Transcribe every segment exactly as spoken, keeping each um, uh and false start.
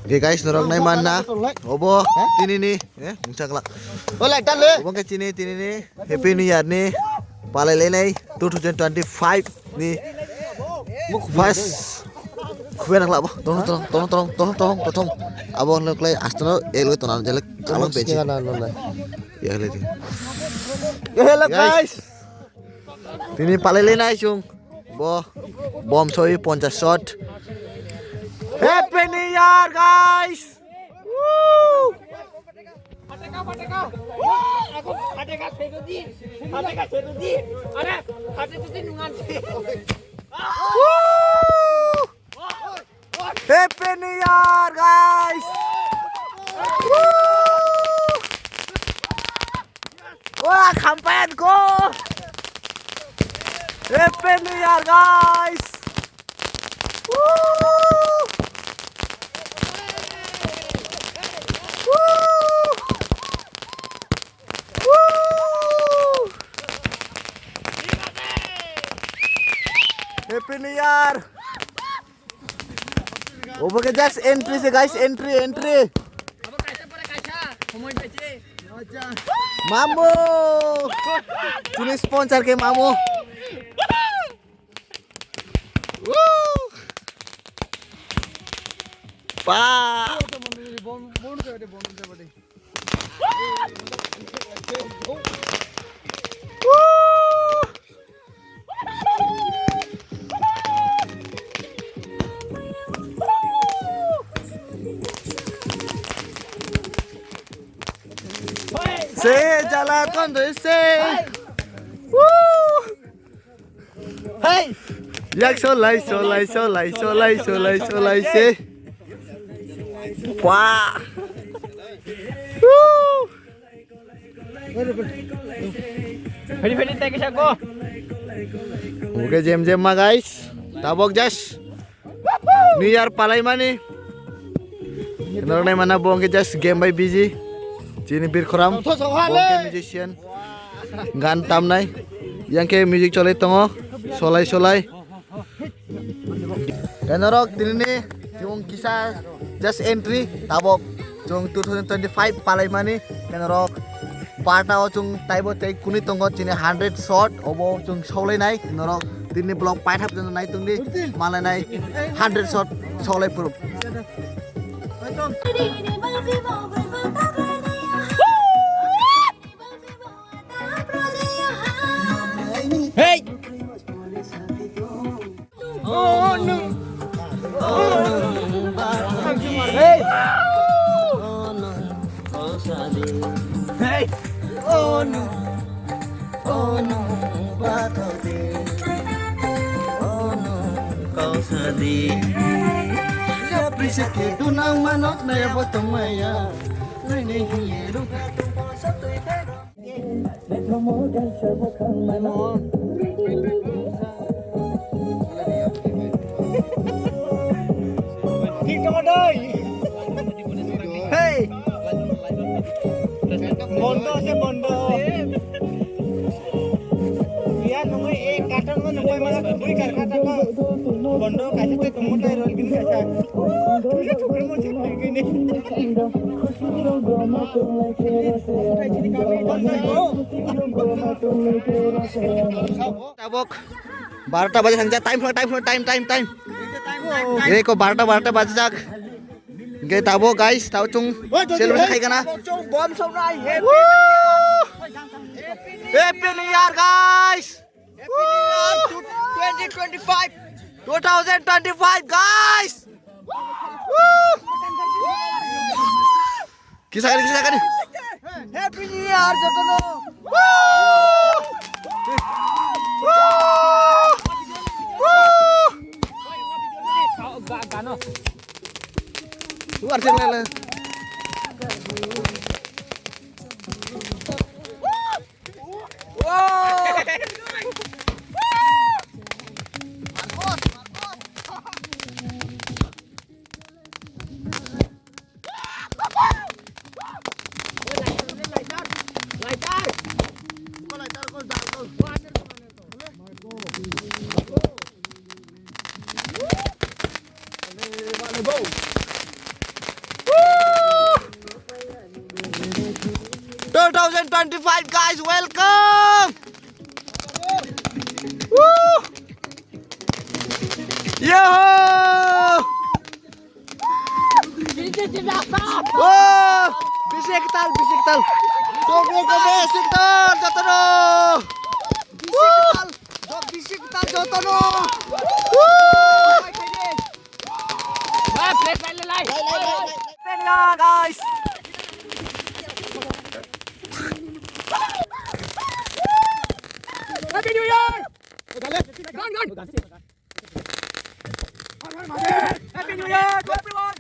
Oke guys, norok nai manna. Obo tinini, eh, mungsa glak. O light tan le. Obo ke chini tinini Happy New Year ni palai lenai two thousand twenty-five ni first. Khubui nang labo. Tong tong tong tong tong tong tong. Abo nang klai astano eloi tona jele kalang pechi. Ya le. Hello guys. Tini palai lenai chung. Bo bom soi ponchash shot. Happy New Year, guys! Woo! Phateka, phateka. Woo! Ako phateka sedo di. Phateka sedo di. Are, phate tu di nungan. Woo! Happy New Year, guys! Woo! Wah, kampayan ko! Happy New Year, guys! Woo! Woo! Woo! Happy New Year! Obo ke just entry se guys, entry, entry. Mamu. Chini sponsor ke mamu. Woo. Pa. Se jala kon de se. Woo! Hey! Yak solai, solai, solai, solai, solai, solai, se. Wah! Woo! Phedi, phedi, thank you, Shako. Oke, jem, jem, ma, guys. Tabok, just. New Year palai mani. Norok nai mana bo hwnkhe just game bai busy. Chini Birkhoram. Bo hwnkhe musician. Gan tamnai. Yang khe music cholai tongo. Solai, solai. Norok tinini chung kisa just entry tabok chung two thousand twenty-five palai mani norok parta o chung taibo tei kuni tongo chini hundred shot obo chung solai nai norok tini vlog paithak jano nai tongdi malai nai hundred shot solai phuru. Hey! Hey! Hey! Thik tongo doi. Hey. Bondo se bondo. Iya nungui ek katon no nungui mana kubui kar kata ko. Bondo kaisa te tongmo tai rol gini kaisa. Chukre mo chukre gini. Tabok barota baje thangja time flow time flow time time time. Eko barota barota baje jak. Ge tabok guys tabok chung celebrate khai kana. Bom som nai. Happy New Year guys. Twenty twenty-five. Two thousand twenty-five guys. Kisa kali kisa kali. Happy New Year jotono. Luar sih lele. Two thousand twenty-five, guys, welcome! Woo! Yo! Oh! Bisi ektal, bisi ektal. Tobe, tobe, bisi ektal, jotono. Woo! Bisi ektal, jotono. Woo! Guys. Happy New Year! Happy New Year to everyone!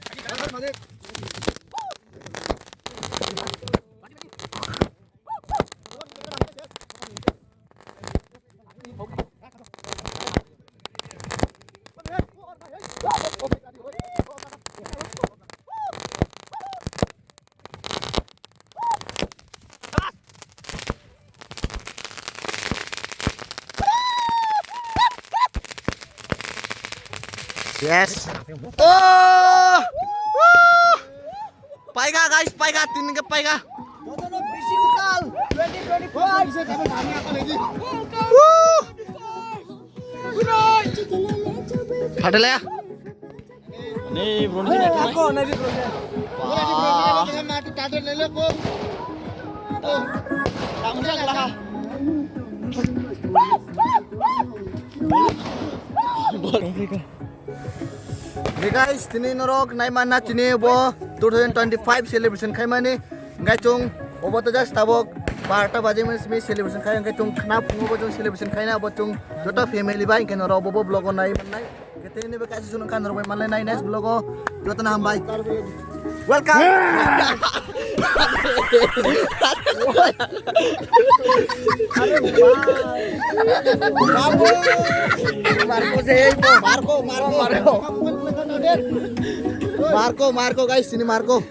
Yes. Oh! Woo! Paiga, guys, paiga, tini ke paiga. Jotono bisi kwtal, twenty twenty-five. Woo! Phatale. Nei, bro, ni. Ako, nei, bro. Wah. Hey guys, tini norok naimanna tini bo two thousand twenty-five celebration khaimani. Hingke chwng obo to just tabok barta baje mani simi celebration khai, hingke chwng khna phungo bo chwng celebration khaina bo chwng joto family bai hingke norok bo vlog o nai mannai. Hingke tini bo kaisa chwng kha norok bai manlai nai next vlog o joto no hambai. Welcome. Marco, Marco, Marco. Marco, Marco, guys, sini Marco.